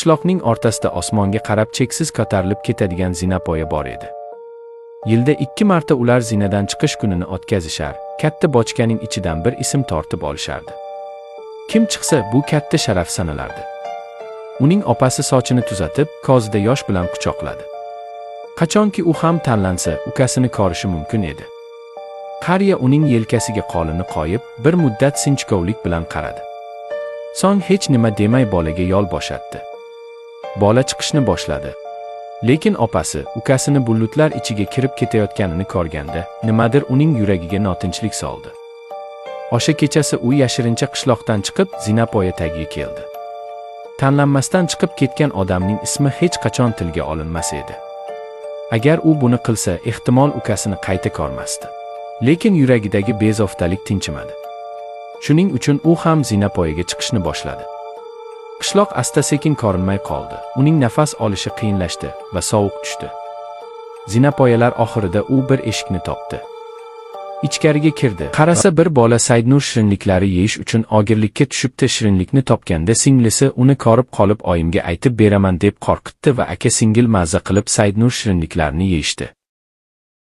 Qishloqning o'rtasida osmonga qarab cheksiz ko'tarilib ketadigan zinapoya bor edi. Yilda 2 marta ular zinadan chiqish kunini o'tkazishar, katta bochkaning ichidan bir ism tortib olishardi. Kim chiqsa, bu katta sharaf sanalardi. Uning opasi sochini tuzatib, ko'zida yosh bilan quchoqladi. Qachonki u ham tanlansa, ukasini ko'rishi mumkin edi. Qariya uning yelkasiga qo'lini qo'yib, bir muddat sinchkovlik bilan qaradi. So'ng hech nima demay bolaga yo'l bo'shatdi. Bola chiqishni boshladi. Lekin opasi ukasini bulutlar ichiga kirib ketayotganini ko'rganda, nimadir uning yuragiga notinchlik soldi. O'sha kechasi u yashirincha qishloqdan chiqib, zinapoya tagiga keldi. Tanlanmasdan chiqib ketgan odamning ismi hech qachon tilga olinmas edi. Agar u buni qilsa, ehtimol ukasini qayta ko'rmasdi. Lekin yuragidagi bezovtalik tinchimadi. Shuning uchun u ham zinapoyaga chiqishni boshladi. Qishloq asta-sekin ko'rinmay qoldi. Uning nafas olishi qiyinlashdi va sovuq tushdi. Zinapoyalar oxirida u bir eshikni topdi. Ichkariga kirdi. Qarasa, bir bola Saidnur shirinliklari yeyish uchun ogirlikka tushibdi. Shirinlikni topganda singlisi uni ko'rib qolib, oyimga aytib beraman deb qo'rqitdi va aka singil mazza qilib Saidnur shirinliklarini yeyishdi.